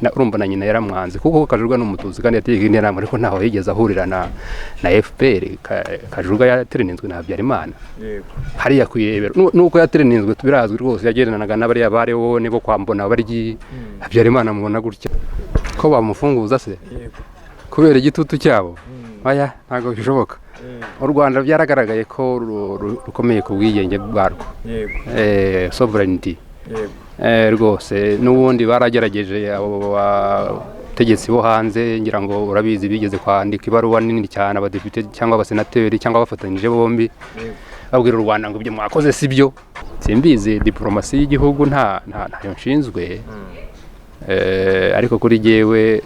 Urumva na nyina yaramwanze kuko Kajuga ni Umututsi kandi yategeka Interahamwe, ariko ntaho yigeze ahurira na FPR. Kajuga yatereninzwe na Habyarimana hariya kuyirebera. Nuko yatereninzwe birazwi rwose, yagendanaga n'abariya bariho nibo kwa Mbona baryi Habyarimana. Mubona gutya ko bamufunguza se kubera igitutu cyabo? Oya, ntabwo bishoboka. U Rwanda byaragaragaye ko rukomeye ku bwigenge bwarwo, sovereignty. Rwose n'ubundi baragerageje abo bategetsi bo hanze, ngira ngo urabizi, bigeze kwandika ibaruwa nini cyane, abadepite cyangwa abasenateri cyangwa bafatanyije bombi, babwira u Rwanda ngo ibyo mwakoze si byo. Simbizi, diporomasi y'igihugu ntayo nshinzwe. Ariko kuri jyewe,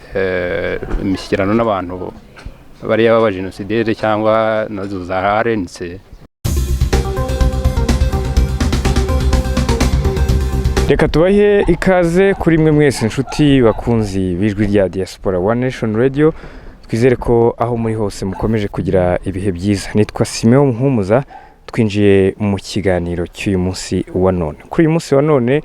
imishyikirano n'abantu bariya b'abajenosideri cyangwa nazo za RNC. Reka tubahe ikaze kuri mwe mwese inshuti bakunzi b'Ijwi rya Diaspora, One Nation Radio. Twizere ko aho muri hose mukomeje kugira ibihe byiza. Nitwa Simeon Muhumuza. Twinjiye mu kiganiro cy'uyu munsi wa none. Kuri uyu munsi wa none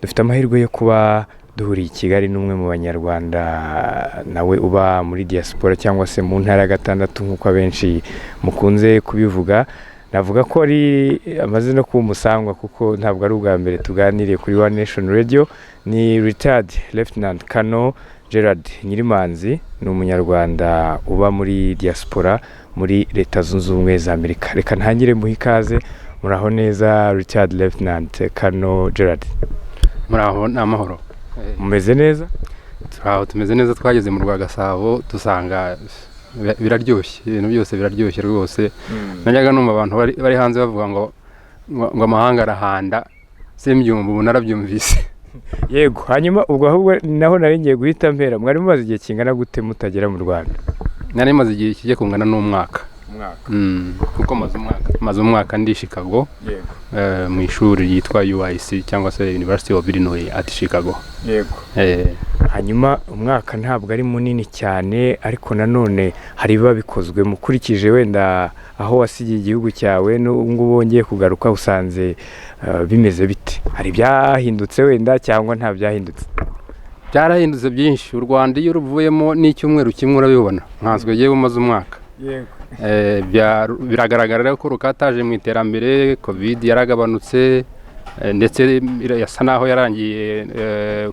dufite amahirwe yo kuba duhuriye i Kigali n'umwe mu Banyarwanda nawe uba muri diaspora cyangwa se mu ntara ya gatandatu, nk'uko abenshi mukunze kubivuga. Navuga ko ari amaze no kuba umusangwa kuko ntabwo ari ubwa mbere tuganiriye kuri One Nation Radio. Ni retired Lieutenant Colonel Gerard Nyirimanzi, ni Umunyarwanda uba muri diaspora muri Leta Zunze Ubumwe za Amerika. Reka ntangire muhe ikaze. Muraho neza, retired Lieutenant Colonel Gerard? Muraho, ni amahoro. Mumeze neza? Turaho, tumeze neza. Twageze mu rwa Gasabo dusanga biraryoshye, ibintu byose biraryoshye rwose. Najyaga numva abantu bari hanze bavuga ngo amahanga arahanda, simbyumva, ubu narabyumvise. Yego. Hanyuma ubwo ahubwo naho nari ngiye guhita mpera: mwari mumaze igihe kingana gute mutagera mu Rwanda? Nari maze igihe kijya kungana n'umwaka. Umwaka? Kuko maze umwaka ndi i Chicago, mu ishuri ryitwa UIC cyangwa se University of Illinois at Chicago. Hanyuma umwaka ntabwo ari munini cyane, ariko nanone hari ibiba bikozwe. Mukurikije wenda aho wasigiye igihugu cyawe n'ubu ngubu wongeye kugaruka, usanze bimeze bite? Hari ibyahindutse wenda cyangwa nta byahindutse? Byarahindutse byinshi. U Rwanda iyo ruvuyemo n'icyumweru kimwe urabibona, nkanswe yewe umaze umwaka. Biragaragara rero ko rukataje mu iterambere. Covid yaragabanutse, ndetse yasa naho yarangiye,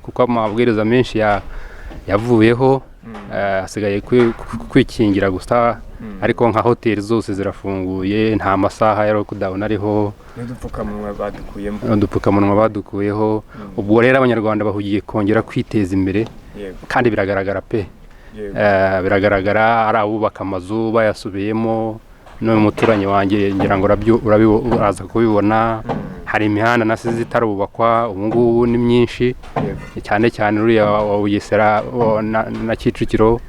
kuko amabwiriza menshi yavuyeho. Hasigaye kwikingira gusa, ariko nka hoteli zose zirafunguye, nta masaha ya lockdown ariho. N'udupfukamunwa badukuyemo. Udupfukamunwa badukuyeho. Ubwo rero Abanyarwanda bahugiye kongera kwiteza imbere kandi biragaragara pe. Biragaragara, ari abubaka amazu bayasubiyemo, n'uyu muturanyi wanjye ngira ngo uraza kubibona. Hari imihanda nasize itarubakwa, ubu ngubu ni myinshi, cyane cyane uriya wa Bugesera na Kicukiro.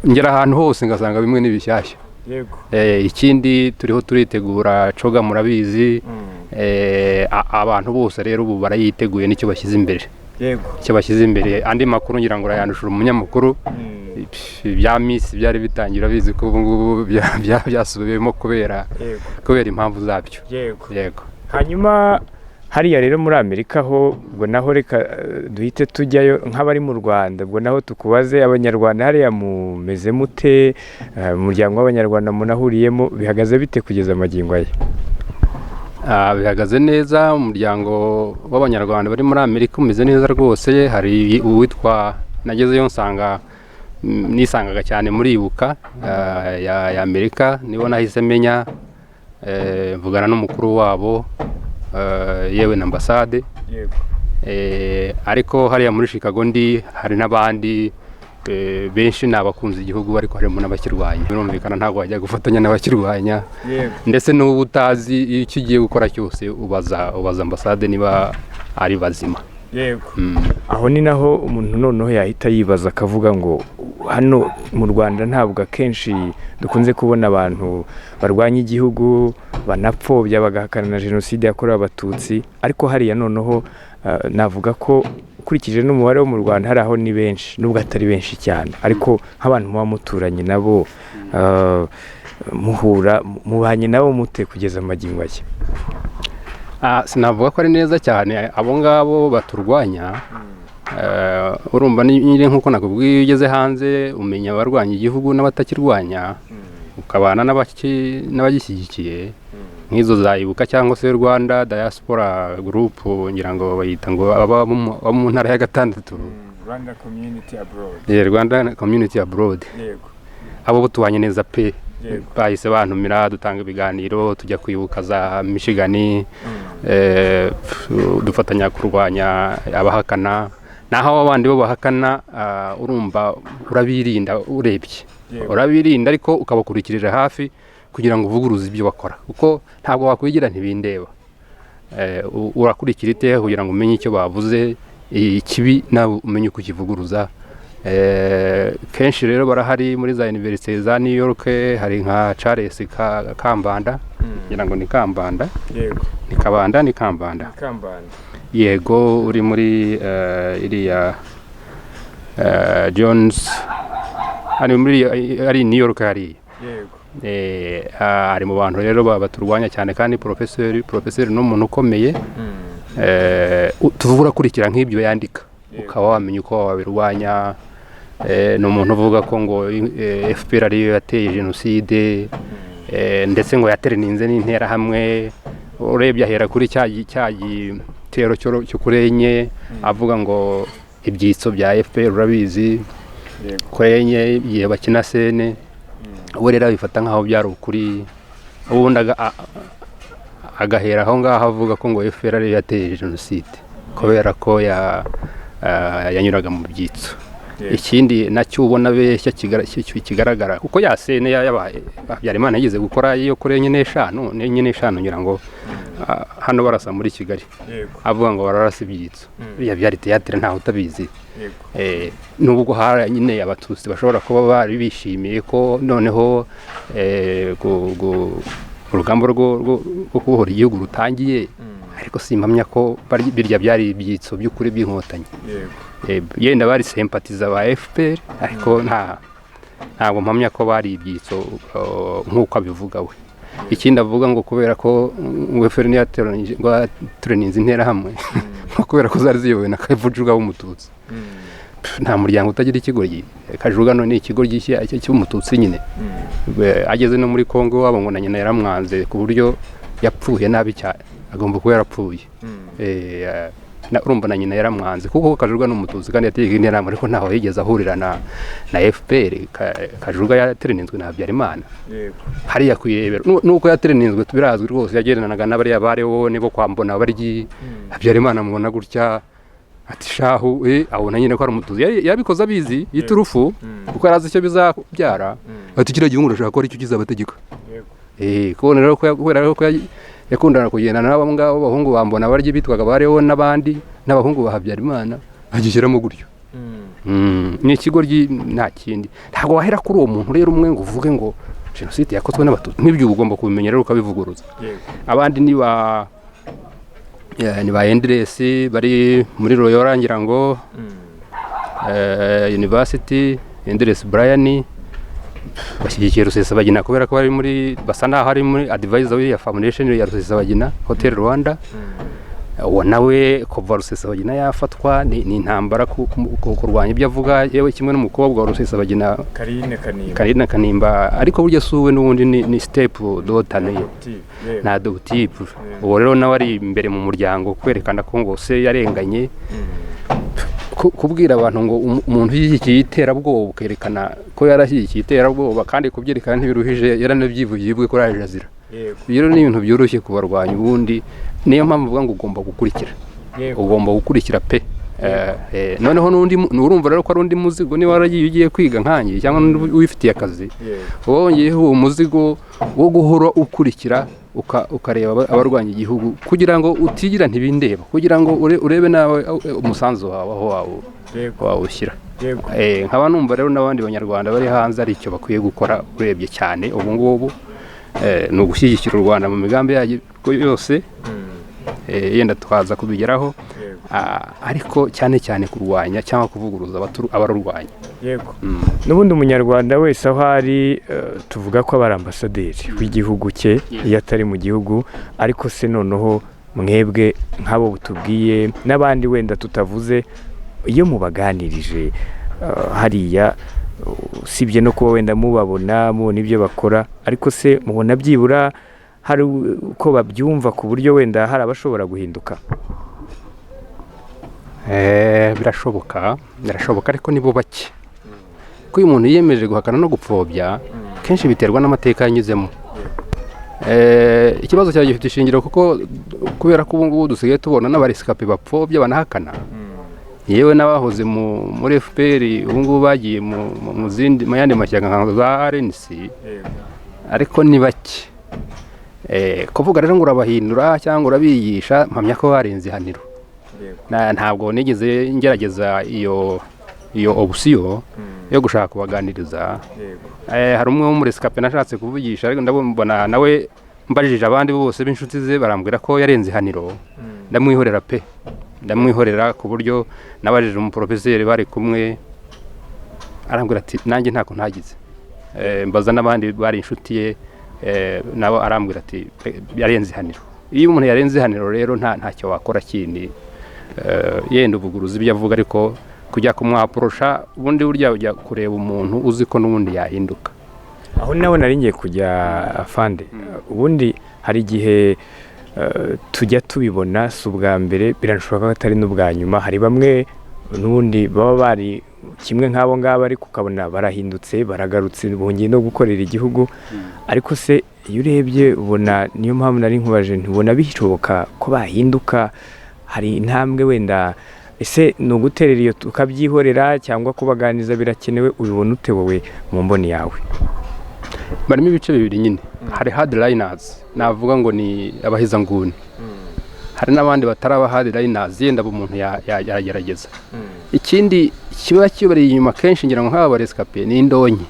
Ngera ahantu hose ngasanga bimwe ni bishyashya. Ikindi turiho turitegura CHOGM, murabizi. Abantu bose rero ubu barayiteguye, nicyo bashyize imbere, icyo bashyize imbere. Andi makuru ngira ngo urayandushura umunyamakuru. Ibya misi byari bitangiye, urabizi ko ubu ngubu byasubiyemo kubera impamvu zabyo. Yego. Hanyuma hariya rero muri Amerika ho, ubwo naho reka duhite tujyayo nk'abari mu Rwanda, ubwo naho tukubaze: Abanyarwanda hariya mumeze mute? Umuryango w'Abanyarwanda munahuriyemo bihagaze bite kugeza amagingo aya? Bihagaze neza. Umuryango w'Abanyarwanda bari muri Amerika umeze neza rwose. Hari uwitwa, nagezeyo nsanga nisangaga cyane muri Ibuka ya Amerika, nibo nahise menya, mvugana n'umukuru wabo, yewe na ambasade. Ariko hariya muri Chicago ndi hari n'abandi benshi ni abakunze igihugu, ariko harimo n'abakirwanya. Birumvikana, ntabwo wajya gufatanya n'abakirwanya. Ndetse n'ubu utazi icyo ugiye gukora cyose, ubaza ambasade niba ari bazima. Aho ni naho umuntu noneho yahita yibaza akavuga ngo hano mu Rwanda ntabwo akenshi dukunze kubona abantu barwanya igihugu, banapfobya, bagahakana na Jenoside yakorewe Abatutsi, ariko hariya noneho navuga ko ukurikije n'umubare wo mu Rwanda hari aho ni benshi, nubwo atari benshi cyane, ariko nk'abantu muba muturanye nabo, muhura, mubanye nabo mute kugeza amagingo aya? Sinavuga ko ari neza cyane abo ngabo baturwanya. Urumva nyine nk'uko nakubwiye, iyo ugeze hanze umenya abarwanya igihugu n'abatakirwanya, ukabana n'abagishyigikiye, nk'izo za Ibuka cyangwa se Rwanda Diaspora Group, ngira ngo bayita ngo aba mu ntara ya gatandatu. Rwanda Community Abroad. Rwanda Community Abroad. Abo bo tubanye neza pe. Bahise bantumira, dutanga ibiganiro, tujya kwibuka za Michigan, dufatanya kurwanya abahakana. Naho abo bandi bo bahakana, urumva urabirinda urebye. Urabirinda, ariko ukabakurikirira hafi kugira ngo uvuguruze ibyo bakora, kuko ntabwo wakwigira ntibindeba. Urakurikira iteka kugira ngo umenye icyo bavuze ikibi, nawe umenye uko ukivuguruza. Kenshi rero barahari muri za université za New York, hari nka Charles Kambanda, ngira ngo ni Kambanda. Ni Kabanda, ni Kambanda. Kambanda. Yego, uri muri iriya Jones, ari muri ari New York hariya. Ari mu bantu rero baturwanya cyane, kandi professeur ni umuntu ukomeye. Tuvuga urakurikira nk'ibyo yandika, ukaba wamenya uko wabirwanya. Ni umuntu uvuga ko ngo FPR ariyo yateye jenoside, ndetse ngo yatereninze n'interahamwe. Urebye ahera kuri cya gitero cyo kuri enye, avuga ngo ibyitso bya FPR, urabizi, kuri enye igihe bakina scène. We rero abifata nk'aho byari ukuri, ubundi agahera aho ngaho avuga ko ngo FPR ariyo yateye jenoside kubera ko yanyuraga mu byitso. Ikindi nacyo ubona abeshya kigaragara, kuko ya scène yabaye, Habyarimana yigeze gukora iyo kuri enye n'eshanu, n'enye n'eshanu ngira ngo, hano barasa muri Kigali, avuga ngo bararasa ibyitso. Biriya byari théâtre, ntawe utabizi. Nubwo hari nyine Abatutsi bashobora kuba bari bishimiye ko noneho urugamba rwo kubohora igihugu rutangiye, ariko simpamya ko birya byari ibyitso by'ukuri by'Inkotanyi. Yenda bari sympathisants ba FPR, ariko ntabwo mpamya ko bari ibyitso nk'uko abivuga we. Ikindi avuga ngo kubera ko ngo FPR niyo ngo yateranije interahamwe, ngo kubera ko zari ziyobowe na Kajuga w'Umututsi. Nta muryango utagira ikigoryi. Kajuga none ni ikigoryi cy'Umututsi nyine. Ageze no muri Kongo iwabo ngo na nyina yaramwanze, ku buryo yapfuye nabi cyane, agomba kuba yarapfuye. Urumva na nyina yaramwanze, kuko Kajuga ni Umututsi kandi yateye interahamwe, ariko ntaho yigeze ahurira na FPR. Kajuga yatereninzwe na Habyarimana hariya ku Irebero. Nuko yatereninzwe birazwi rwose, yagendanaga n'abariya bariho nibo kwa Mbona baryi. Habyarimana amubona gutya ati shahu, abona nyine ko ari Umututsi. Yabikoze abizi y'iturufu, kuko yari azi icyo bizabyara, ati kiriya gihugu urashaka ko aricyo kizabategeka. Kubona rero ko kubera rero ko yakundana kugendana n'abo ngabo bahungu bambona barya bitwaga bariho n'abandi n'abahungu ba Habyarimana, agishyiramo gutyo. Ni ikigoryi nta kindi. Ntabwo wahera kuri uwo muntu rero umwe ngo uvuge ngo jenoside yakozwe n'Abatutsi. Nk'ibyo uba ugomba kubimenya rero ukabivuguruza. Abandi ni ba Enderesi bari muri Loyola, ngira ngo University, Enderesi Brian, bashyigikiye Rusesabagina kubera ko bari muri, basa naho ari muri advisor w'iriya foundation ya Rusesabagina, Hotel Rwanda. Uwo nawe kuva Rusesabagina yafatwa ni intambara kurwanya ibyo avuga, yewe kimwe n'umukobwa wa Rusesabagina. Karine Kanimba. Karine Kanimba, ariko burya si uwe n'ubundi, ni step daughter ni Adoptive, yego. Na adoptive. Uwo rero nawe ari imbere mu muryango kwerekana ko ngo se yarenganye. Kubwira abantu ngo umuntu ushyigikiye iterabwoba, ukerekana ko yarashyigikiye iterabwoba, kandi kubyerekana ntibiruhije, yaranabyivugiye ubwe kuri Al Jazeera. Rero ni ibintu byoroshye kubarwanya ubundi, niyo mpamvu uvuga ngo ugomba gukurikira. Ugomba gukurikira pe. Noneho n'undi urumva rero ko ari undi muzigo niba waragiye ugiye kwiga nkanjye cyangwa n'undi wifitiye akazi, wongeyeho uwo muzigo wo guhora ukurikira, ukareba abarwanya igihugu, kugira ngo utigira ntibindeba, kugira ngo urebe nawe umusanzu wawe aho wawushyira. Nkaba numva rero n'abandi Banyarwanda bari hanze ari icyo bakwiye gukora. Urebye cyane ubu ngubu, ni ugushyigikira u Rwanda mu migambi yarwo yose. Yenda twaza kubigeraho. Ariko cyane cyane kurwanya cyangwa kuvuguruza abarurwanya. N'ubundi Umunyarwanda wese aho ari, tuvuga ko aba ari ambasaderi w'igihugu cye iyo atari mu gihugu. Ariko se noneho mwebwe nk'abo tubwiye n'abandi wenda tutavuze, Iyo mubaganirije hariya, usibye no kuba wenda mubabona, mubona ibyo bakora, ariko se mubona byibura hari uko babyumva ku buryo wenda hari abashobora guhinduka? Birashoboka, birashoboka, ariko nibo bake, ko iyo umuntu yiyemeje guhakana no gupfobya, kenshi biterwa n'amateka yanyuzemo. Ikibazo cyawe gifite ishingiro, kuko kubera ko ubu ngubu dusigaye tubona n'aba rescapés bapfobya banahakana, yewe n'abahoze muri FPR ubu ngubu bagiye mu zindi, mu yandi mashyaka nka za RNC, ariko ni bake. Kuvuga rero ngo urabahindura cyangwa urabigisha, mpamya ko barenze ihaniro. Ntabwo nigeze ngerageza iyo option yo gushaka kubaganiriza. Hari umwe wo muri rescapé nashatse kuvugisha, ariko ndabona nawe mbajije abandi bose b'inshuti ze barambwira ko yarenze ihaniro. Ndamwihorera pe, ndamwihorera, ku buryo nabajije umuporofeseri bari kumwe, arambwira ati: "Nanjye ntako ntagize." Mbaza n'abandi bari inshuti ye, nabo arambwira ati: "Yarenze ihaniro." Iyo umuntu yarenze ihaniro rero, ntacyo wakora kindi. Yenda uvuguruza ibyo avuga, ariko kujya kumwaporosha, ubundi burya ujya kureba umuntu uzi ko n'ubundi yahinduka. Aho nawe nari ngiye kujya, afande. Ubundi hari igihe tujya tubibona, si ubwa mbere, birashoboka ko atari n'ubwa nyuma. Hari bamwe n'ubundi baba bari kimwe nk'abo ngabo, ariko ukabona barahindutse, baragarutse, bongeye no gukorera igihugu. Ariko se iyo urebye ubona, niyo mpamvu nari nkubaje, ntubona bishoboka ko bahinduka? Hari intambwe wenda, ese ni uguterera iyo tukabyihorera, cyangwa kubaganiriza birakenewe? Ubibona ute wowe mu mboni yawe? Barimo ibice bibiri nyine. Hari hardliners, navuga ngo ni abahezanguni, hari n'abandi batari aba hardliners, yenda umuntu yagerageza. Ikindi kiba kibari inyuma kenshi, ngira ngo nk'aba ba rescapés, ni indonke.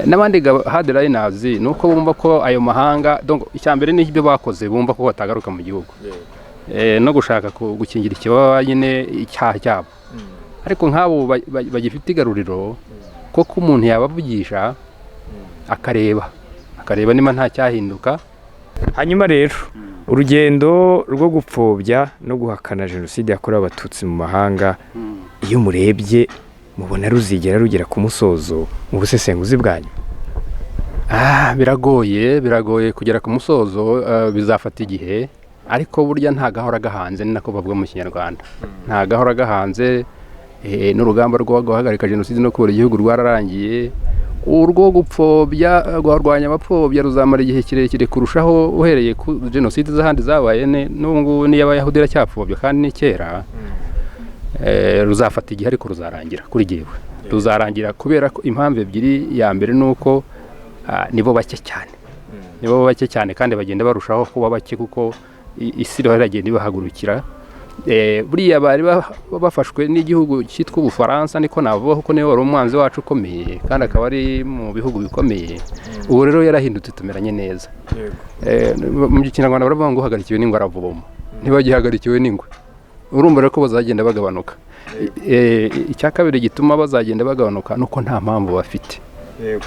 N'abandi hardliners, ni uko bumva ko ayo mahanga, donc icya mbere ni ibyo bakoze, bumva ko batagaruka mu gihugu, no gushaka gukingira ikibaba nyine icyaha cyabo. Ariko nk'abo bagifite igaruriro, koko umuntu yabavugisha akareba niba nta cyahinduka. Hanyuma rero, urugendo rwo gupfobya no guhakana jenoside yakorewe Abatutsi mu mahanga, iyo murebye mubona ruzigera rugera ku musozo mu busesenguzi bwanyu? Biragoye, biragoye kugera ku musozo, bizafata igihe, ariko burya nta gahora gahanze, ni nako bavuga mu Kinyarwanda, nta gahora gahanze. N'urugamba rwo guhagarika jenoside no kubura igihugu rwararangiye. Urwo gupfobya, rwarwanya abapfobya, ruzamara igihe kirekire kurushaho, uhereye ku jenoside z'ahandi zabaye, n'ubu ngubu n'iy'Abayahudi iracyapfobya kandi ni kera. Ruzafata igihe, ariko ruzarangira. Kuri jyewe ruzarangira, kubera ko impamvu ebyiri. Ya mbere ni uko nibo bake cyane, nibo bake cyane, kandi bagenda barushaho kuba bake, kuko isi iriho iragenda ibahagurukira. Buriya bari bafashwe n'igihugu cyitwa Ubufaransa, niko navuga, kuko niwe wari umwanzi wacu ukomeye, kandi akaba ari mu bihugu bikomeye. Ubu rero yarahindutse, tumeranye neza. Mu Kinyarwanda baravuga ngo uhagarikiwe n'ingwe aravoma. Ntibagihagarikiwe n'ingwe, urumva rero ko bazagenda bagabanuka. Icya kabiri gituma bazagenda bagabanuka ni uko nta mpamvu bafite.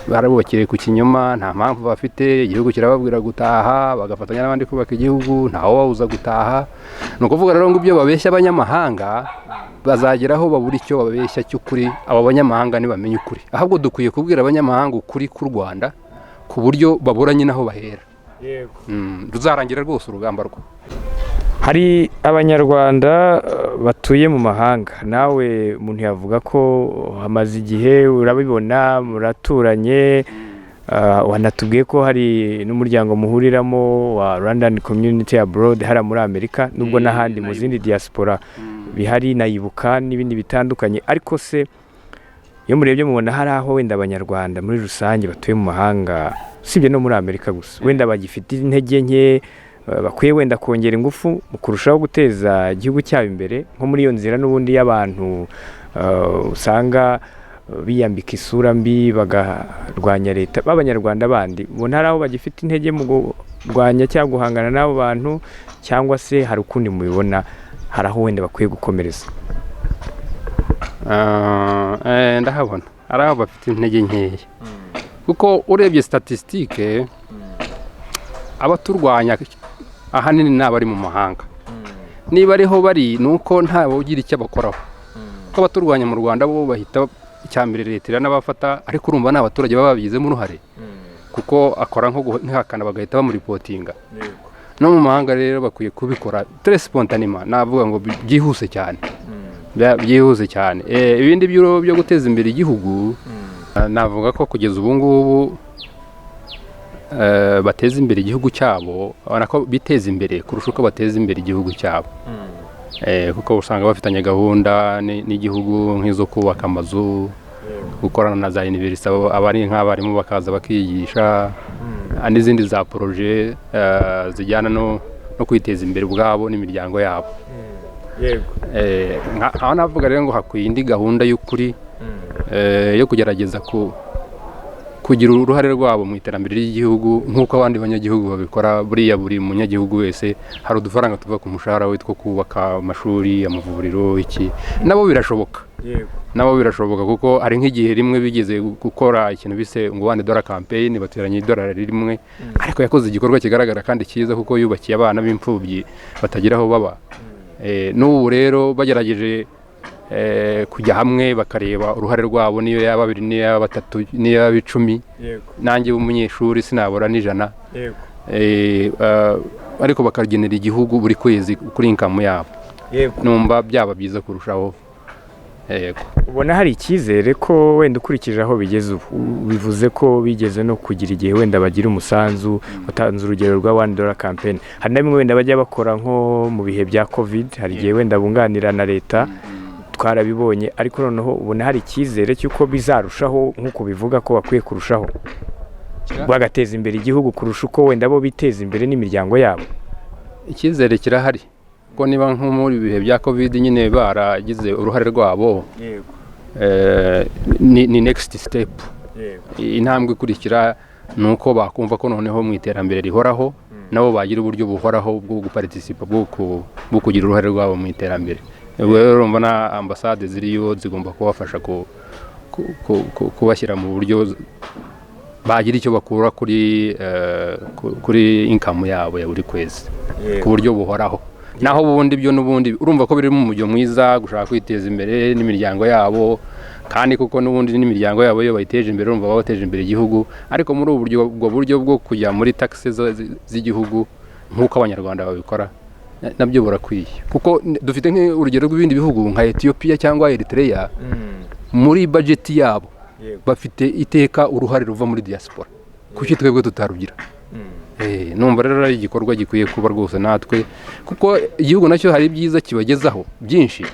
Barabubakiriye ku kinyoma, nta mpamvu bafite. Igihugu kirababwira gutaha, bagafatanya n'abandi kubaka igihugu, ntawe babuza gutaha. Ni ukuvuga rero ngo ibyo babeshya abanyamahanga, bazageraho babura icyo babeshya cy'ukuri, abo banyamahanga ntibamenye ukuri. Ahubwo dukwiye kubwira abanyamahanga ukuri k'u Rwanda, ku buryo babura nyine aho bahera. Ruzarangira rwose urugamba rwo. Hari Abanyarwanda batuye mu mahanga, nawe umuntu yavuga ko hamaze igihe urabibona, muraturanye, wanatubwiye ko hari n'umuryango muhuriramo wa Rwandan Community Abroad hariya muri Amerika, nubwo n'ahandi mu zindi diaspora bihari, nayibuka n'ibindi bitandukanye. Ariko se iyo murebye mubona hari aho wenda Abanyarwanda muri rusange batuye mu mahanga, usibye no muri Amerika gusa, wenda bagifite intege nke, bakwiye wenda kongera ingufu mu kurushaho guteza igihugu cyabo imbere, nko muri iyo nzira n'ubundi y'abantu usanga biyambika isura mbi bakarwanya leta, b'Abanyarwanda bandi, ubona hari aho bagifite intege mu kurwanya cyangwa guhangana n'abo bantu, cyangwa se hari ukundi mubibona, hari aho wenda bakwiye gukomereza? Ndahabona hari aho bafite intege nkeya, kuko urebye statistique, abaturwanya ahanini ni abari mu mahanga. Niba ariho bari, ni uko ntawe ugira icyo abakoraho. Kuko abaturwanya mu Rwanda bo bahita, icya mbere leta iranabafata, ariko urumva ni abaturage baba babigizemo uruhare, kuko akora nko guhakana bagahita bamuripotinga. No mu mahanga rero bakwiye kubikora très spontanément, navuga ngo byihuse cyane. Byihuse cyane. Ibindi byo guteza imbere igihugu, navuga ko kugeza ubu ngubu bateza imbere igihugu cyabo, ubona ko biteza imbere kurusha uko bateza imbere igihugu cyabo. Kuko usanga bafitanye gahunda n'igihugu nk'izo kubaka amazu, gukorana na za université, aba ari nk'abarimu bakaza bakigisha, n'izindi za projets zijyana no kwiteza imbere ubwabo n'imiryango yabo. Aho navuga rero ngo hakwiye indi gahunda y'ukuri yo kugerageza kugira uruhare rwabo mu iterambere ry'igihugu nk'uko abandi banyagihugu babikora. Buriya buri munyagihugu wese hari udufaranga tuva ku mushahara we two kubaka amashuri, amavuriro, iki. Nabo birashoboka. Nabo birashoboka, kuko hari nk'igihe rimwe bigeze gukora ikintu bise ngo $1 campaign, bateranya idolari rimwe, ariko yakoze igikorwa kigaragara kandi cyiza, kuko yubakiye abana b'imfubyi batagira aho baba. N'ubu rero bagerageje kujya hamwe bakareba uruhare rwabo, niyo yaba babiri, niyo yaba batatu, niyo yaba 10, nanjye w'umunyeshuri sinabura n'ijana. Ariko bakagenera igihugu buri kwezi kuri income yabo, numva byaba byiza kurushaho, yego. Ubona hari icyizere ko wenda ukurikije aho bigeze ubu, bivuze ko bigeze no kugira igihe wenda bagira umusanzu, utanze urugero rwa $1 campaign, hari na bimwe wenda bajya bakora nko mu bihe bya Covid, hari igihe wenda bunganira na leta, twarabibonye, ariko noneho ubona hari icyizere cy'uko bizarushaho nk'uko bivuga ko bakwiye kurushaho bagateza imbere igihugu kurusha uko wenda bo biteza imbere n'imiryango yabo? Icyizere kirahari, kuko niba nko muri ibihe bya Covid nyine baragize uruhare rwabo, ni next step, intambwe ikurikira ni uko bakumva ko noneho mu iterambere rihoraho nabo bagira uburyo buhoraho bwo guparitisipa, bwo kugira uruhare rwabo mu iterambere. Ubwo rero urumva na ambasade ziriyo zigomba kubafasha kubashyira mu buryo bagira icyo bakura kuri income yabo ya buri kwezi ku buryo buhoraho. Naho ubundi byo n'ubundi urumva ko biri mu mujyo mwiza, gushaka kwiteza imbere n'imiryango yabo, kandi kuko n'ubundi n'imiryango yabo iyo bayiteje imbere, urumva baba bateje imbere igihugu, ariko muri ubu buryo, ubwo buryo bwo kujya muri taxes z'igihugu nk'uko Abanyarwanda babikora, nabyo burakwiye, kuko dufite nk'urugero rw'ibindi bihugu nka Ethiopia cyangwa Eritrea, muri budget yabo bafite iteka uruhare ruva muri diaspora. Kuki twebwe tutarugira? Numva rero ari igikorwa gikwiye kuba rwose natwe, kuko igihugu nacyo hari ibyiza kibagezaho byinshi.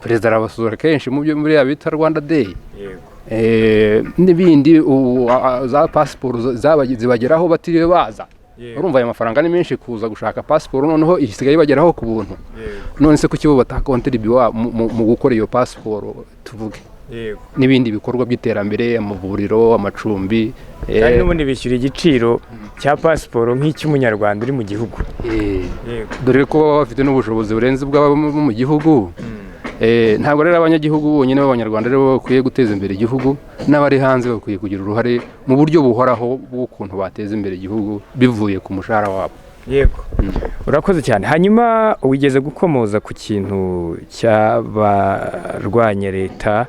Perezida arabasura kenshi mu byo muri ya bita Rwanda Day, n'ibindi, za pasiporo zibageraho batiriwe baza. Urumva ayo mafaranga ni menshi kuza gushaka pasiporo, noneho isigaye ibageraho ku buntu. None se kuki bo batakontribuwa mu gukora iyo pasiporo, tuvuge, n'ibindi bikorwa by'iterambere, amavuriro, amacumbi? Kandi n'ubundi bishyura igiciro cya pasiporo nk'icy'Umunyarwanda uri mu gihugu. Dore ko baba bafite n'ubushobozi burenze ubw'ababa mu gihugu. Ntabwo rero abanyagihugu bonyine b'Abanyarwanda aribo bakwiye guteza imbere igihugu, n'abari hanze bakwiye kugira uruhare mu buryo buhoraho bw'ukuntu bateza imbere igihugu bivuye ku mushahara wabo. Yego, urakoze cyane. Hanyuma wigeze gukomoza ku kintu cy'abarwanya leta,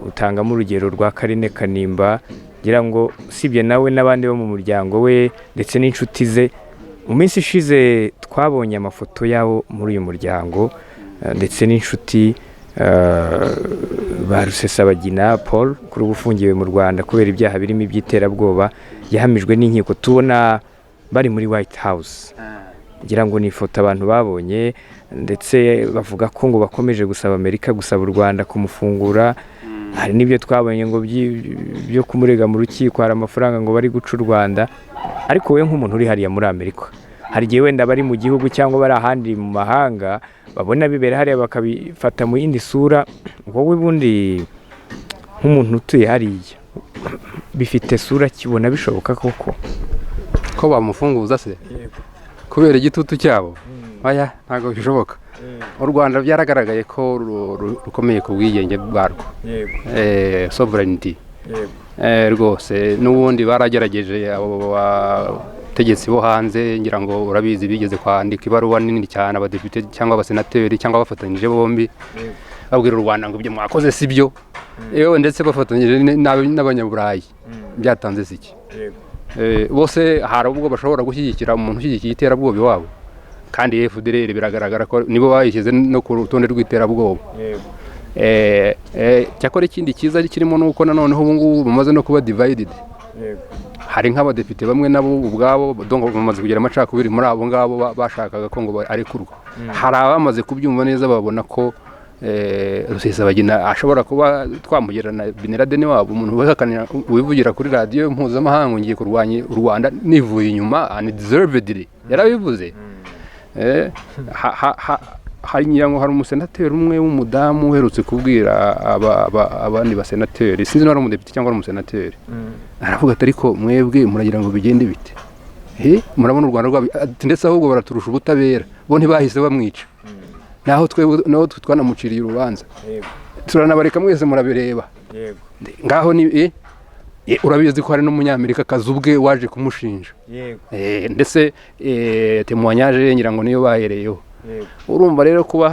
utangamo urugero rwa Karine Kanimba, ngira ngo usibye nawe n'abandi bo mu muryango we ndetse n'inshuti ze. Mu minsi ishize twabonye amafoto yabo muri uyu muryango ndetse n'inshuti ba Rusesabagina Paul, kuri ubu ufungiwe mu Rwanda kubera ibyaha birimo iby'iterabwoba yahamijwe n'inkiko, tubona bari muri White House. Ngira ngo ni ifoto abantu babonye, ndetse bavuga ko ngo bakomeje gusaba Amerika, gusaba u Rwanda kumufungura. Hari n'ibyo twabonye ngo byo kumurega mu rukiko, hari amafaranga ngo bari guca u Rwanda. Ariko wowe nk'umuntu uri hariya muri Amerika, hari igihe wenda bari mu gihugu cyangwa bari ahandi mu mahanga babona bibera hariya bakabifata mu yindi sura. Wowe bundi nk'umuntu utuye hariya, bifite sura kibona bishoboka koko? Ko bamufunguza se kubera igitutu cyabo? Oya, ntabwo bishoboka. U Rwanda byaragaragaye ko rukomeye ku bwigenge bwarwo, sovereignty. Rwose n'ubundi baragerageje abo bategetsi bo hanze, ngira ngo urabizi, bigeze kwandika ibaruwa nini cyane, abadepite cyangwa abasenateri cyangwa abafatanyije bombi. Babwira u Rwanda ngo ibyo mwakoze si byo, yewe ndetse bafatanyije n'Abanyaburayi, byatanze si iki? Bose hari ubwo bashobora gushyigikira umuntu ushyigikiye iterabwoba iwabo, kandi FDLR biragaragara ko nibo bayishyize no ku rutonde rw'iterabwoba. Cyakora ikindi cyiza kirimo ni uko nanoneho ubu ngubu bamaze no kuba divided. Hari nk'abadepite bamwe nabo ubwabo, donc bamaze kugira amacakubiri muri abo ngabo bashakaga ko ngo arekurwa. Hari abamaze kubyumva neza, babona ko Rusesabagina ashobora kuba twamugerana Bin Laden wabo, umuntu wivugira kuri radiyo mpuzamahanga ngo ngiye kurwanya u Rwanda nivuye inyuma, undeservedly, yarabivuze. Hari, ngira ngo hari umusenateri umwe w'umudamu uherutse kubwira abandi basenateri, sinzi niba ari umudepite cyangwa ari umusenateri, aravuga ati: "Ariko mwebwe muragira ngo bigende bite? Murabona u Rwanda rwabi?" Ati: "Ndetse ahubwo baraturusha ubutabera, bo ntibahise bamwica, naho twebwe, naho twe twanamuciriye urubanza, turanabareka mwese murabireba." Ngaho ni urabizi ko hari n'Umunyamerika kazi ubwe waje kumushinja. Ndetse témoignage ngira ngo niyo bahereyeho. Urumva rero kuba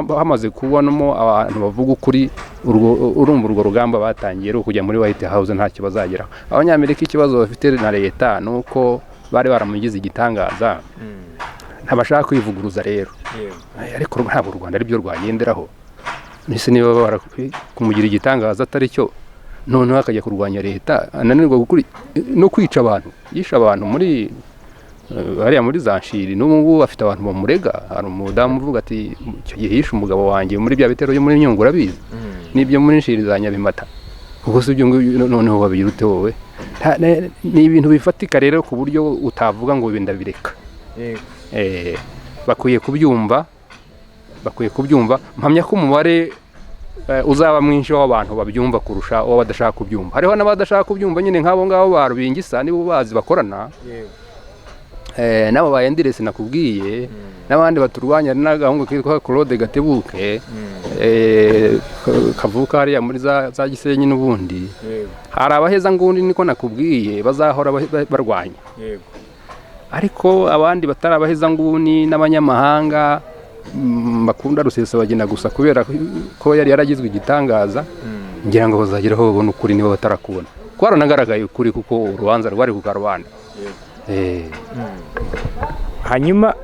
hamaze kubonamo abantu bavuga ukuri, urumva urwo rugamba batangiye rwo kujya muri White House ntacyo bazageraho. Abanyamerika ikibazo bafite na leta ni uko bari baramugize igitangaza, ntabashaka kwivuguruza rero. Ariko ntabwo u Rwanda aribyo rwagenderaho. Mbese niba kumugira igitangaza atari cyo, noneho akajya kurwanya leta, ananirwa no kwica abantu, yishe abantu muri hariya muri za Nshiri, n'ubu ngubu afite abantu bamurega. Hari umudamu uvuga ati icyo gihe yishe umugabo wanjye muri bya bitero byo muri Nyungwe, urabizi, n'ibyo muri Nshiri za Nyabimata. Ubwo si ibyo ngibyo, noneho wabigira ute wowe? Ni ibintu bifatika rero ku buryo utavuga ngo ibi ndabireka. Bakwiye kubyumva, bakwiye kubyumva. Mpamya ko umubare uzaba mwinshi w'abantu babyumva kurusha uwo badashaka kubyumva. Hariho n'abadashaka kubyumva nyine, nk'abo ngabo ba Rubingisa, nibo bazi bakorana, n'abo ba Endiresi nakubwiye, n'abandi baturwanya. Hari n'agahungu kitwa Claude Gatebuke, kavuka hariya muri za Gisenyi n'ubundi. Hari abaheza ngundi, niko nakubwiye, bazahora barwanya, ariko abandi batari abaheza nguni n'abanyamahanga, bakunda Rusesabagina gusa kubera ko yari yaragizwe igitangaza, ngira ngo bazageraho babone ukuri niba batarakubona. Kwaranagaragaye ukuri, kuko urubanza rwari ku karubanda. Hanyuma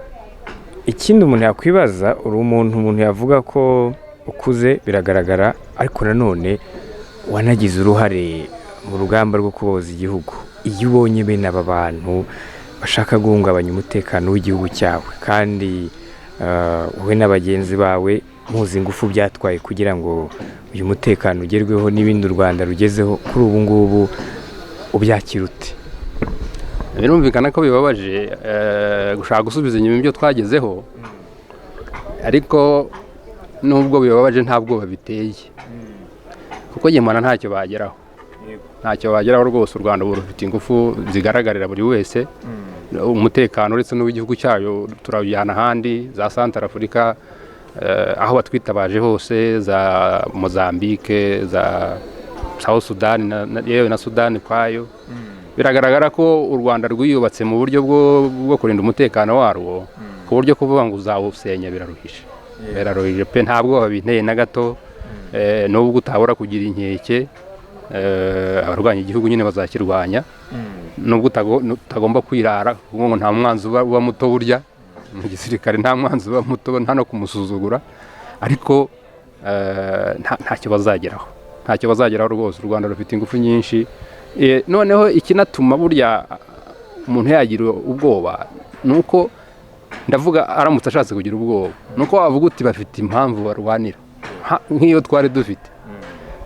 ikindi umuntu yakwibaza, uri umuntu umuntu yavuga ko ukuze biragaragara, ariko nanone wanagize uruhare mu rugamba rwo kubohoza igihugu. Iyo ubonye bene aba bantu bashaka guhungabanya umutekano w'igihugu cyawe, kandi wowe na bagenzi bawe muzi ingufu byatwaye kugira ngo uyu mutekano ugerweho n'ibindi u Rwanda rugezeho kuri ubu ngubu, ubyakira ute? Birumvikana ko bibabaje, gushaka gusubiza inyuma ibyo twagezeho, ariko nubwo bibabaje nta bwoba biteye, kuko njye mbona ntacyo bageraho, ntacyo bageraho rwose. U Rwanda ubu rufite ingufu zigaragarira buri wese. Umutekano uretse n'uw'igihugu cyayo turawujyana ahandi, za Santara Afurika, aho batwitabaje hose, za Mozambique, za South Sudan, yewe na Sudani kwayo. Biragaragara ko u Rwanda rwiyubatse mu buryo bwo kurinda umutekano warwo, ku buryo kuvuga ngo uzawusenya biraruhije, biraruhije pe. Nta bwoba binteye na gato. Nubwo utabura kugira inkeke, abarwanya igihugu nyine bazakirwanya, nubwo utagomba kwirara, kuko ngo nta mwanzi uba muto. Burya mu gisirikare nta mwanzi uba muto, nta no kumusuzugura, ariko ntacyo bazageraho, ntacyo bazageraho rwose. U Rwanda rufite ingufu nyinshi. Noneho ikinatuma burya umuntu yagira ubwoba ni uko, ndavuga aramutse ashatse kugira ubwoba, ni uko wavuga uti bafite impamvu barwanira. Nk'iyo twari dufite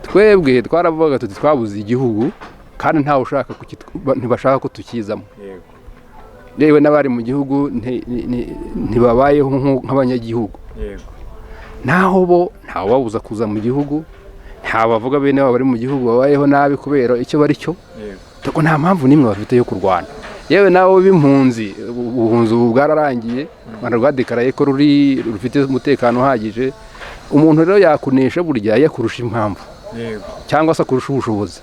twebwe, twaravugaga tuti twabuze igihugu kandi ntawe ushaka ntibashaka ko tukizamo, yewe n'abari mu gihugu ntibabayeho nk'abanyagihugu. Naho bo ntawababuza kuza mu gihugu, ntabavuga bene wabo bari mu gihugu babayeho nabi kubera icyo bari cyo. Kuko nta mpamvu n'imwe bafite yo kurwana. Yewe nabo b'impunzi, ubuhunzi ubu bwararangiye, u Rwanda rwadekaraye ko rufite umutekano uhagije. Umuntu rero yakunesha burya yakurusha impamvu cyangwa se akurusha ubushobozi.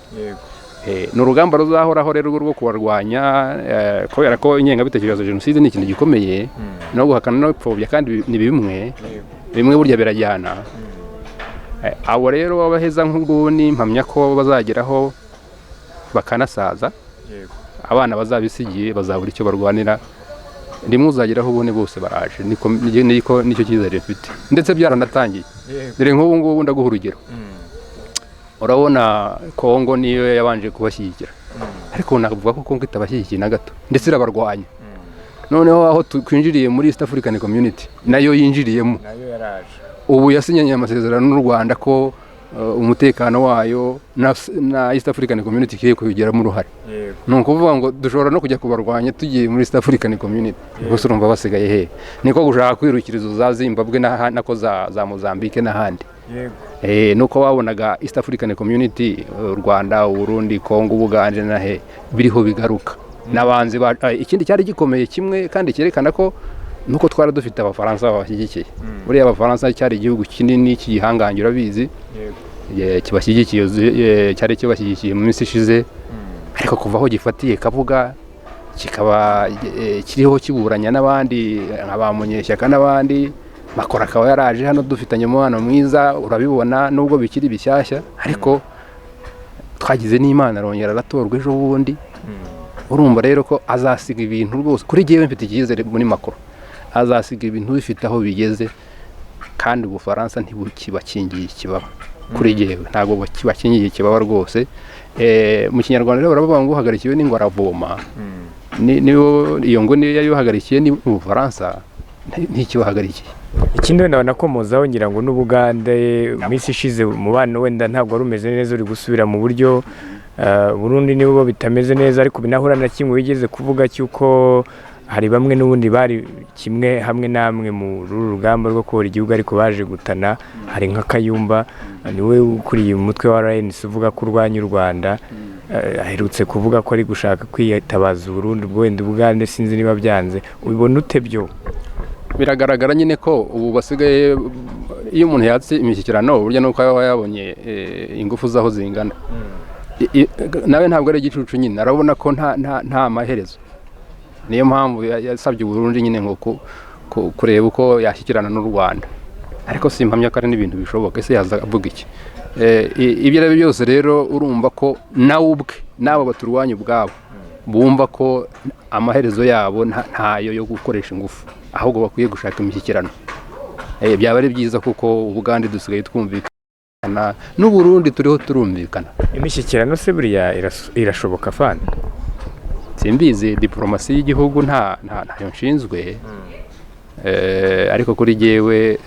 Ni urugamba ruzahoraho rero rwo kubarwanya, kubera ko ingengabitekerezo ya jenoside ni ikintu gikomeye, no guhakana no gupfobya kandi ni bimwe bimwe, burya birajyana. Abo rero babaheza nk'ubwuni, mpamya ko bazageraho bakanasaza. Abana bazabisigiye bazabura icyo barwanira. Rimwe uzageraho ubone bose baraje. Niko niko nicyo cyizere mfite, ndetse byaranatangiye. Dore nk'ubu ngubu, ndaguha urugero. Urabona Kongo niyo yabanje kubashyigikira, ariko navuga ko Kongo itabashyigikiye na gato, ndetse irabarwanya. Noneho aho twinjiriye muri East African Community, nayo yinjiriyemo. Nayo yaraje. Ubu yasinyanye amasezerano n'u Rwanda ko umutekano wayo na East African Community ikwiye kubigiramo uruhare. Ni ukuvuga ngo dushobora no kujya kubarwanya tugiye muri East African Community. Gusa urumva basigaye he? Niko gushaka kwirukira izo za Zimbabwe nako za Mozambique n'ahandi. Nuko babonaga East African Community, u Rwanda, Uburundi, Congo, Ubugande na he biriho bigaruka n'abanzi ikindi cyari gikomeye kimwe kandi cyerekana ko nuko twari dufite Abafaransa babashyigikiye. Buriya Abafaransa cyari igihugu kinini cy'igihangange, urabizi. Kibashyigikiye, cyari kibashyigikiye mu minsi ishize, ariko kuva aho gifatiye Kabuga, kikaba kiriho kiburanya n'abandi nka ba Munyeshyaka n'abandi, Macron akaba yaraje hano dufitanye umubano mwiza, urabibona, nubwo bikiri bishyashya, ariko twagize n'Imana arongera aratorwa ejo bundi. Urumva rero ko azasiga ibintu rwose. Kuri jyewe mfite icyizere muri Macron, azasiga ibintu bifite aho bigeze, kandi Ubufaransa ntibukibakingiye ikibaba. Kuri jyewe ntabwo bakibakingiye ikibaba rwose. Mu Kinyarwanda rero baravuga ngo uhagarikiwe n'ingwe aravoma. Niyo iyo ngo niyo yari yuhagarikiye ni Ubufaransa, ntikibahagarikiye. Ikindi wenda banakomozaho, ngira ngo n'Ubugande mu minsi ishize umubano wenda ntabwo wari umeze neza, uri gusubira mu buryo. Burundi nibo bitameze neza, ariko binahura na kimwe wigeze kuvuga cy'uko hari bamwe n'ubundi bari kimwe hamwe namwe mu uru rugamba rwo kubohora igihugu, ariko baje gutana. Hari nka Kayumba, niwe ukuriye umutwe wa RNC uvuga ko urwanya u Rwanda. Aherutse kuvuga ko ari gushaka kwitabaza Uburundi. Ubwo wenda Ubugande sinzi niba byanze. Ubibona ute byo? Biragaragara nyine ko ubu basigaye, iyo umuntu yatse imishyikirano, burya nuko aba yabonye ingufu z'aho zingana. Nawe ntabwo ari igicucu nyine, arabona ko nta maherezo. Niyo mpamvu yasabye Uburundi nyine ngo kureba uko yashyikirana n'u Rwanda, ariko simpamya ko ari n'ibintu bishoboka. Ese yaza avuga iki? Ibyo ari byo byose rero, urumva ko nawe ubwe n'abo baturwanya ubwabo bumva ko amaherezo yabo ntayo yo gukoresha ingufu, ahubwo bakwiye gushaka imishyikirano. Byaba ari byiza, kuko Ubugande dusigaye twumvikana, n'Uburundi turiho turumvikana. Imishyikirano se buriya irashoboka fani? Simbizi, diporomasi y'igihugu ntayo nshinzwe. Ariko kuri jyewe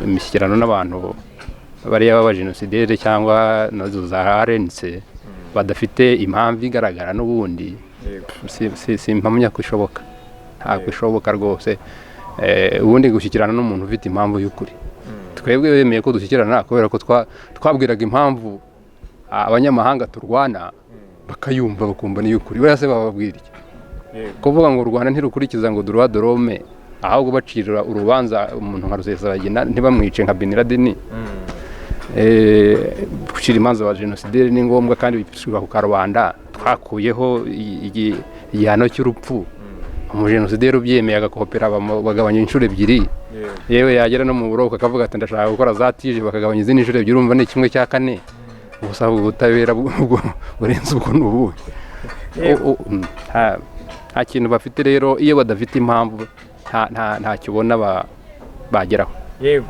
imishyikirano n'abantu bariya b'abajenosideri cyangwa nazo za RNC badafite impamvu igaragara n'ubundi, simpamya ko ishoboka, ntabwo ishoboka rwose. Ubundi gushyikirana n'umuntu ufite impamvu y'ukuri, twebwe bemeye ko dushyikirana kubera ko twabwiraga impamvu abanyamahanga turwana, bakayumva, bakumva n'iy'ukuri. Buriya se bababwira iki? Kuvuga ngo u Rwanda ntirukurikiza ngo droit de l'homme, ahubwo bacira urubanza umuntu nka Rusesabagina ntibamwice nka Bin Laden. Gucira imanza ba jenosideri ni ngombwa kandi bishyirwa ku karubanda. Twakuyeho igihano cy'urupfu. Umujenosideri ubyemeye agakopera, bagabanya inshuro ebyiri. Yewe, yagera no mu buroko akavuga ati ndashaka gukora za tije, bakagabanya izindi nshuro ebyiri. Urumva ni 1/4. Gusa ubutabera burenze ubwo ni ubuhe? Nta kintu bafite rero. Iyo badafite impamvu, ntacyo ubona bageraho.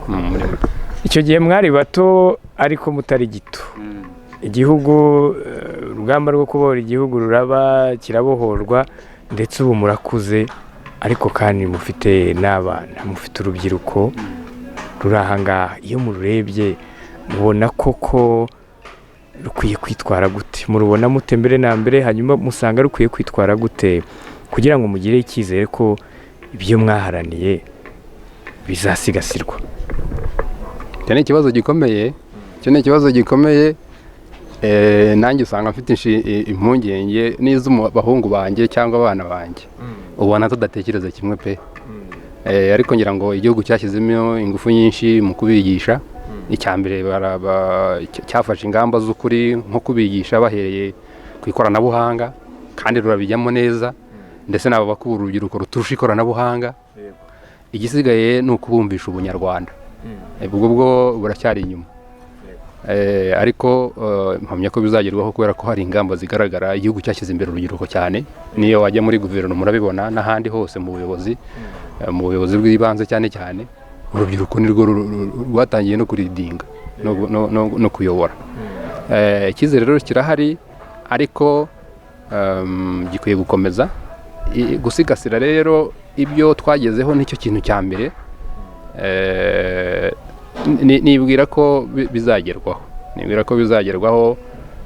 Muri make. Icyo gihe mwari bato ariko mutari gito. Igihugu, urugamba rwo kubohora igihugu ruraba, kirabohorwa, ndetse ubu murakuze, ariko kandi mufite n'abana, mufite urubyiruko ruri aha ngaha. Iyo mururebye mubona koko rukwiye kwitwara gute? Murubona mute mbere na mbere? Hanyuma musanga rukwiye kwitwara gute kugira ngo mugire icyizere ko ibyo mwaharaniye bizasigasirwa? Icyo ni ikibazo gikomeye, icyo ni ikibazo gikomeye. Nanjye usanga mfite impungenge n'iz'abahungu banjye cyangwa abana banjye, ubona tudatekereza kimwe pe. Ariko ngira ngo igihugu cyashyizemo ingufu nyinshi mu kubigisha. Icya mbere, cyafashe ingamba z'ukuri nko kubigisha bahereye ku ikoranabuhanga, kandi rurabijyamo neza, ndetse n'abo bakuru, urubyiruko ruturusha ikoranabuhanga. Igisigaye ni ukubumvisha ubunyarwanda. Ubwo bwo buracyari inyuma. Ariko mpamya ko bizagerwaho kubera ko hari ingamba zigaragara. Igihugu cyashyize imbere urubyiruko cyane. Niyo wajya muri guverinoma urabibona, n'ahandi hose mu buyobozi, mu buyobozi bw'ibanze cyane cyane, urubyiruko nirwo rwatangiye no kuleadinga no kuyobora. Icyizere rero kirahari, ariko gikwiye gukomeza. Gusigasira rero ibyo twagezeho nicyo kintu cya mbere. Nibwira ko bizagerwaho, nibwira ko bizagerwaho.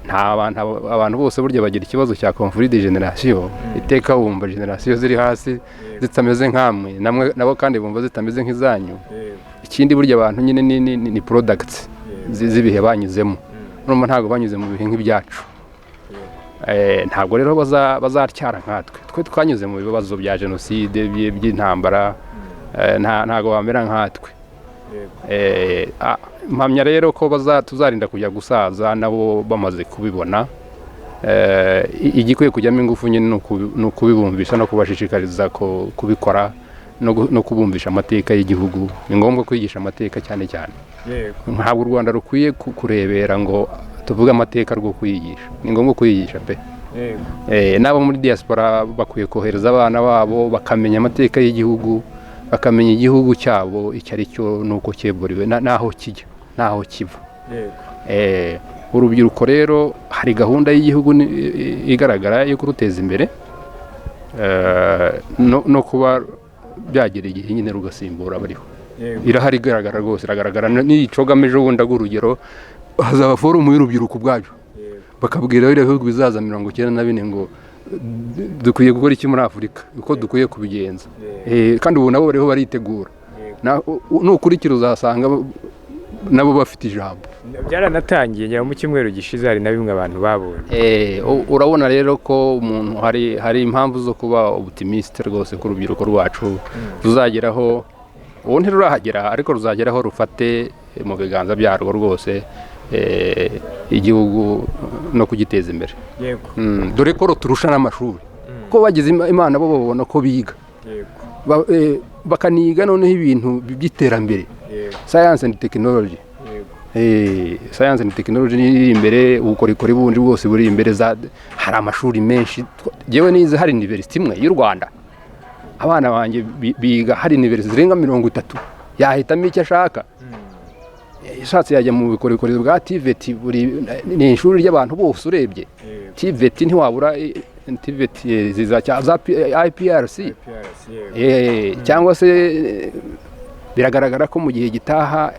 Nta bantu, abantu bose burya bagira ikibazo cya conflit de génération. Iteka wumva génération ziri hasi zitameze nk'amwe namwe, nabo kandi bumva zitameze nk'izanyu. Ikindi, burya abantu nyine ni products z'ibihe banyuzemo. Urumva ntabwo banyuze mu bihe nk'ibyacu. Ntabwo rero bazatyara nkatwe. Twe twanyuze mu bibazo bya jenoside, by'intambara. Ntabwo bamera nkatwe. Mpamya rero ko tuzarinda kujya gusaza nabo bamaze kubibona. Igikwiye kujyamo ingufu nyine ni ukubibumvisha no kubashishikariza kubikora no kubumvisha amateka y'igihugu. Ni ngombwa kwigisha amateka cyane cyane. Ntabwo u Rwanda rukwiye kurebera ngo tuvuge amateka rwo kuyigisha. Ni ngombwa kuyigisha pe. N'abo muri diaspora bakwiye kohereza abana babo bakamenya amateka y'igihugu, bakamenya igihugu cyabo icyo ari cyo n'uko cyeburiwe n'aho kijya n'aho kiva. Urubyiruko rero, hari gahunda y'igihugu igaragara yo kuruteza imbere, no kuba byagera igihe nyine rugasimbura abariho. Irahari, igaragara rwose, iragaragara. N'iyicogamo ejo bundi, aguha urugero, hazaba forum y'urubyiruko ubwayo, bakabwira biriya bihugu bizaza 94 ngo dukwiye gukora iki muri Afurika, uko dukwiye kubigenza. Kandi ubu nabo bariho baritegura. Nukurikira uzasanga nabo bafite ijambo. Byaranatangiye ngira mu cyumweru gishize, hari na bimwe abantu babonye. Urabona rero ko umuntu hari impamvu zo kuba optimiste rwose ko urubyiruko rwacu ruzageraho. Ubu ntirurahagera, ariko ruzageraho rufate mu biganza byarwo rwose igihugu no kugiteza imbere. Dore ko ruturusha n'amashuri, kuko bagize Imana bo babona ko biga, bakaniga noneho ibintu by'iterambere, science and technology. Science and technology niyo iri imbere, ubukorikori bundi bwose buri imbere. Za hari amashuri menshi. Jyewe nize hari university imwe y'u Rwanda. Abana banjye biga hari university zirenga 30, yahitamo icyo ashaka. Ishatse yajya mu bukorikori bwa TVET, buri ni ishuri ry'abantu bose. Urebye TVET ntiwabura, TVET ziza za IPRC. Cyangwa se biragaragara ko mu gihe gitaha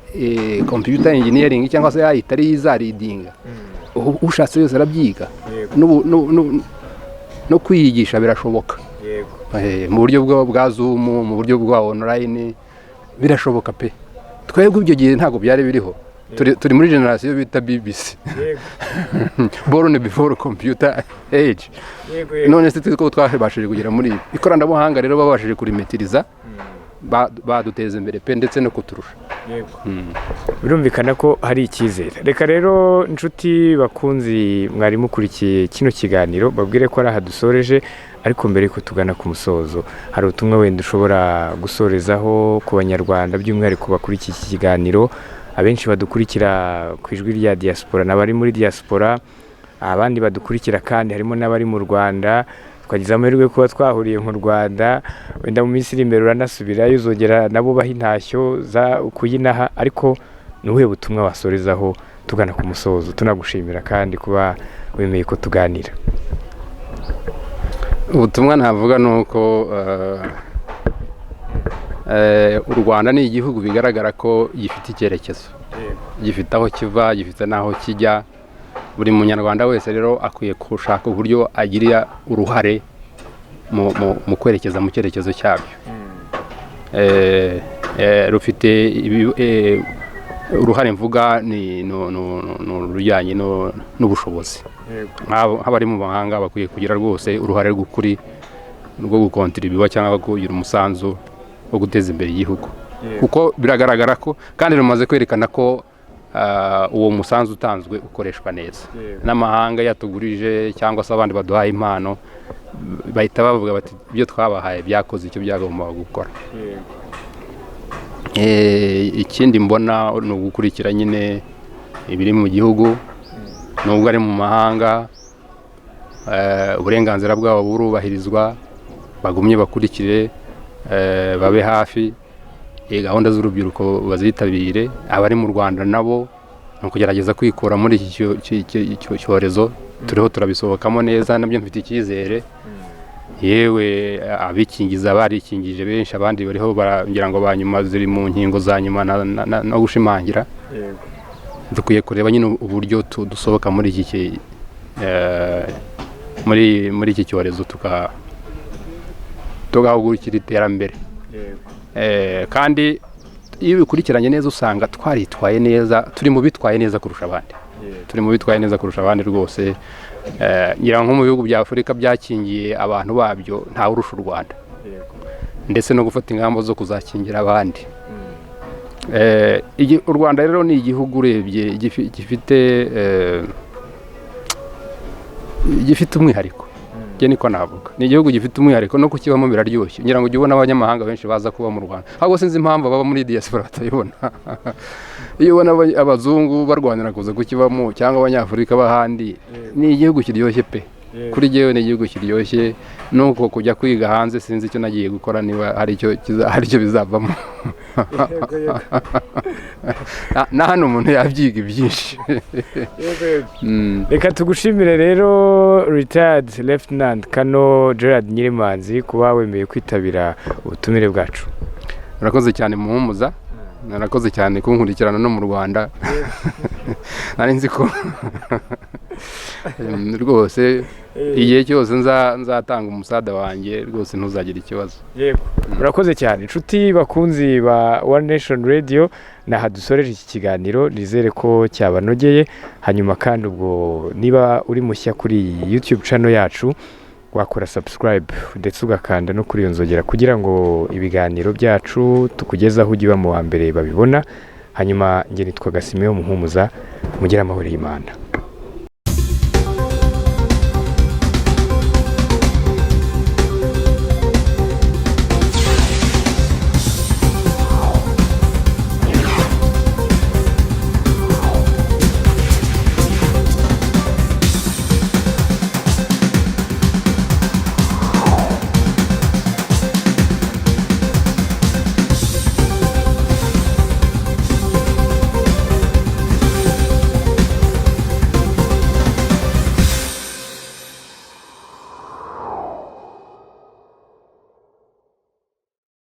computer engineering cyangwa se IT ari izaleadinga. Ushatse wese arabyiga. No kwiyigisha birashoboka. Mu buryo bwa Zoom, mu buryo bwa online birashoboka pe. Twebwe ibyo gihe ntabwo byari biriho. Turi muri génération bita BBC, born before computer age. None se twe ko twabashije kugera muri ibi ikoranabuhanga rero, babashije kurimaîtriza, baduteza imbere pe, ndetse no kuturusha. Birumvikana ko hari icyizere. Reka rero, inshuti bakunzi mwari mukurikiye kino kiganiro, babwire ko ari aha dusoreje. Ariko mbere yuko tugana ku musozo, hari ubutumwa wenda ushobora gusorezaho ku Banyarwanda, by'umwihariko bakurikiye iki kiganiro? Abenshi badukurikira ku Ijwi rya Diaspora n'abari muri diaspora, abandi badukurikira kandi harimo n'abari mu Rwanda. Twagize amahirwe yo kuba twahuriye mu Rwanda. Wenda mu minsi iri imbere uranasubirayo, uzongera nabo baha intashyo za kuyinaha. Ariko ni ubuhe butumwa wasorezaho tugana ku musozo, tunagushimira kandi kuba wemeye ko tuganira? Ubutumwa navuga ni uko u Rwanda ni igihugu bigaragara ko gifite icyerekezo, gifite aho kiva, gifite n'aho kijya. Buri munyarwanda wese rero akwiye gushaka uburyo agira uruhare mu kwerekeza mu cyerekezo cyabyo. Rufite uruhare mvuga ni urujyanye n'ubushobozi. Nk'abari mu mahanga bakwiye kugira rwose uruhare rw'ukuri rwo gucontribua cyangwa kugira umusanzu wo guteza imbere igihugu, kuko biragaragara ko kandi rumaze kwerekana ko uwo musanzu utanzwe ukoreshwa neza. N'amahanga yatugurije cyangwa se abandi baduhaye impano bahita bavuga bati: "Ibyo twabahaye byakoze icyo byagombaga gukora." Ikindi mbona ni ugukurikira nyine. Ibiri mu gihugu, nubwo ari mu mahanga, uburenganzira bwabo burubahirizwa. Bagumye bakurikire, babe hafi gahunda z'urubyiruko, bazitabire. Abari mu Rwanda nabo ni ukugerageza kwikura muri iki cyorezo. Turiho turabisohokamo neza, nabyo mfite icyizere. Yewe, abikingiza barikingije benshi, abandi bariho ngira ngo ba nyuma ziri mu nkingo za nyuma no gushimangira. Dukwiye kureba nyine uburyo dusohoka muri iki cyorezo, tugahugukira iterambere. Kandi iyo ubikurikiranye neza usanga twaritwaye neza, turi mu bitwaye neza kurusha abandi, turi mu bitwaye neza kurusha abandi rwose. Ngira ngo nko mu bihugu bya Afurika byakingiye abantu babyo, ntawe urusha u Rwanda, ndetse no gufata ingamba zo kuzakingira abandi. U Rwanda rero ni igihugu urebye gifite umwihariko. Njye niko navuga, ni igihugu gifite umwihariko, no kukibamo biraryoshye. Ngira ngo ujye ubona abanyamahanga benshi baza kuba mu Rwanda, ahubwo sinzi impamvu ababa muri diaspora batayibona. Iyo ubona abazungu barwanira kuza kukibamo cyangwa Abanyafurika b'ahandi, ni igihugu kiryoshye pe. Kuri jyewe ni igihugu kiryoshye. Nuko kujya kwiga hanze sinzi icyo nagiye gukora, niba hari icyo bizavamo. yego yego Na hano umuntu yabyiga ibyinshi. Reka tugushimire rero, retired Lieutenant Colonel Gerard Nyirimanzi, kuba wemeye kwitabira ubutumire bwacu. Urakoze cyane Muhumuza, narakoze cyane kunkurikirana no mu Rwanda. Nari nzi ko rwose igihe cyose nzatanga umusada wanjye, rwose ntuzagire ikibazo. Yego, murakoze cyane. Inshuti bakunzi ba One Nation Radio, naha dusoreje iki kiganiro. Nizere ko cyabanogeye. Hanyuma kandi ubwo niba uri mushya kuri iyi YouTube channel yacu, wakora subscribe ndetse ugakanda no kuri iyo nzogera kugira ngo ibiganiro byacu tukugezaho ujye uba mu wa mbere babibona. Hanyuma njye nitwa Gasimeo Muhumuza. Mugire amahoro y'Imana.